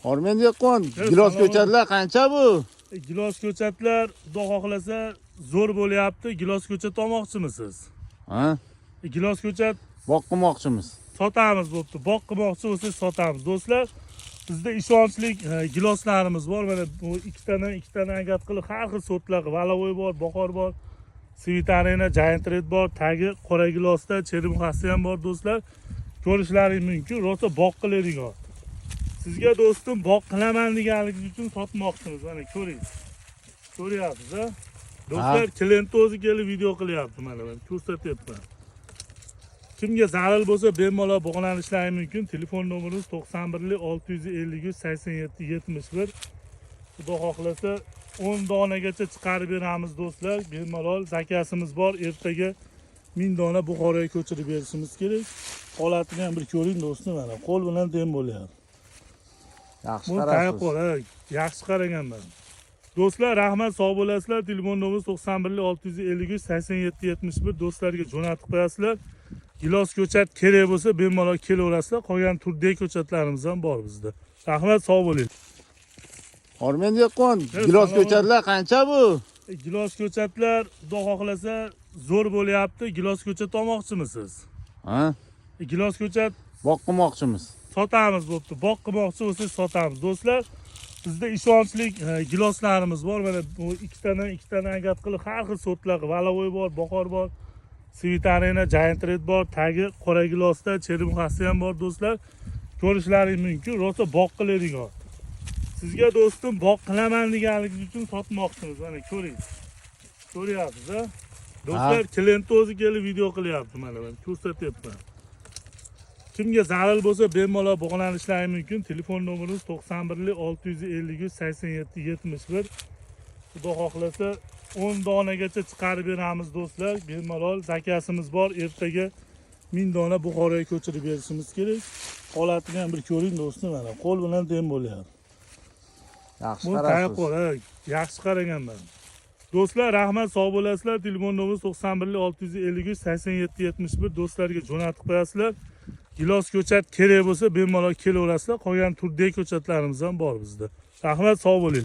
Hormen dehqon, gilos ko'chatlar qancha bu? Gilos ko'chatlar, xudo xohlasa, zo'r bo'lyapti. Gilos ko'chat olmoqchimisiz? Ha? Gilos ko'chat Boq qilmoqchimiz. Sotamiz, bo'pti. Boq qilmoqchi bo'lsangiz, sotamiz. Do'stlar, bizda ishonchli giloslarimiz bor. Mana bu ikkitadan ikkitadan agat qilib har xil sortlar: валовой bor, bahor bor, Sweet Arena, Giant Red bor, tagi qora gilosda черемуха si ham bor, do'stlar. Ko'rishlaring mumkin, rosa boq qiladigan. Sizga, do'stim, boq qilaman deganligingiz uchun sotmoqchimiz. Mana ko'ring. Ko'ryapsiz, a? Do'stlar, клиент o'zi kelib video qilyapti, mana ko'rsatyapman. Kimga zarur bo'lsa, bemalol bog'lanishlari mumkin. Telefon nomerimiz 91 653 87 71. Xudo xohlasa, 10 donagacha chiqarib beramiz, do'stlar. Bemalol заказ imiz bor. Ertaga 1000 dona Buxoroga ko'chirib berishimiz kerak. Holatini ham bir ko'ring, do'stim, mana qo'l bilan dem bo'lyapti. Yaxshi Bu qarasiz. Qo'l, ha, yaxshi qaraganman. Do'stlar, rahmat, sog' bo'lasizlar. Telefon nomerimiz 91 653 87 71. Do'stlarga jo'natib qo'yasizlar. Gilos ko'chat kerak bo'lsa, bemalol kelaverasizlar. Qolgan turdagi ko'chatlarimiz ham bor bizda. Rahmat, sog' bo'ling. Hormen dehqon, gilos Salom. ko'chatlar qancha bu? Gilos ko'chatlar, xudo xohlasa, zo'r bo'lyapti. Gilos ko'chat olmoqchimisiz? Ha? Gilos ko'chat Boq qilmoqchimiz. Sotamiz, bo'pti. Boq qilmoqchi bo'lsangiz, sotamiz. Do'stlar, bizda ishonchli giloslarimiz bor. Mana bu ikkitadan ikkitadan agat qilib har xil sortlar: валовой bor, bahor bor, Sweet Arena, Giant Red bor, tagi qora gilosda черемуха si ham bor, do'stlar. Ko'rishlaring mumkin, rosa boq qiladigan. Sizga, do'stim, boq qilaman deganligingiz uchun sotmoqchimiz. Mana ko'ring. Ko'ryapsiz, a? Do'stlar, клиент o'zi kelib video qilyapti, mana ko'rsatyapman. Kimga zarur bo'lsa, bemalol bog'lanishlari mumkin. Telefon nomerimiz 91 653 87 71. Xudo xohlasa, 10 donagacha chiqarib beramiz, do'stlar. Bemalol заказ imiz bor. Ertaga 1000 dona Buxoroga ko'chirib berishimiz kerak. Holatini ham bir ko'ring, do'stim, mana qo'l bilan dem bo'lyapti. Yaxshi Bu qarasiz. Qo'l, ha, yaxshi qaraganman. Do'stlar, rahmat, sog' bo'lasizlar. Telefon nomerimiz 91 653 87 71. Do'stlarga jo'natib qo'yasizlar. Gilos ko'chat kerak bo'lsa, bemalol kelaverasizlar. Qolgan turdagi ko'chatlarimiz ham bor bizda. Rahmat, sog' bo'ling.